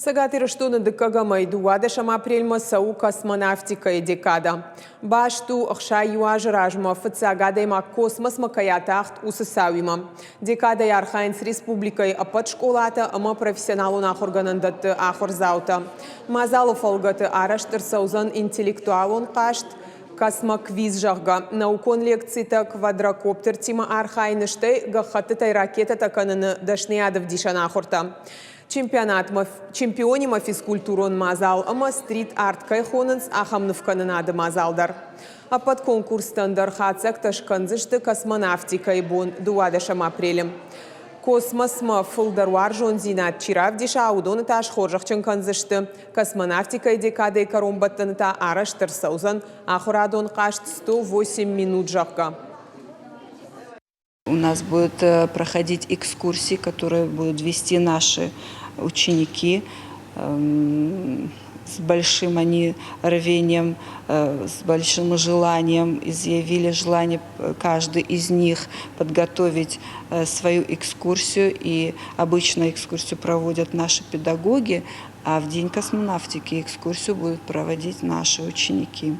Цӕгат Ирыстоны дыккӕгӕмӕй дыууадӕсӕм апрельмӕ цӕуы космонавтикӕйы декадӕ. Баст у, 61 азы размӕ фыццаг адӕймаг космосмӕ кӕй атахт, уыцы цауимӕ. Декадӕйы архайынц республикӕйы ӕппӕт скъолатӕ ӕмӕ профессионалон ахуыргӕнӕндӕтты ахуырдзаутӕ. Мадзалы фӕлгӕты арӕзт ӕрцӕудзӕн интеллектуалон хъазт «Космоквиз», зӕгъгӕ, наукон лекцитӕ квадрокоптертимӕ архайыны, стӕй гӕххӕттытӕй ракетӕтӕ кӕныны дӕсныйады ӕвдисӕн ахуыртӕ. Чемпионатмӕ чемпионимӕ физкультурон мадзал ӕмӕ стрит-арт кӕй хонынц, ахӕм нывкӕнынады мадзал дӕр. Ӕппӕт конкурстӕн дӕр хатдзӕгтӕ скӕндзысты космонавтикӕйы бон дыууадӕсӕм апрелы. Космосмӕ фылдӕр уарзондзинад чи равдиса, уыдоны та схорзӕхджын кӕндзысты. Космонавтикӕйы декадӕйы кӕронбӕттӕны та арӕзт ӕрцӕудзӕн ахуырадон хъазт 108 минут, зӕгъгӕ. У нас будут проходить экскурсии, которые будут вести наши ученики. С большим они рвением, с большим желанием изъявили желание каждый из них подготовить свою экскурсию. И обычно экскурсию проводят наши педагоги, а в День космонавтики экскурсию будут проводить наши ученики.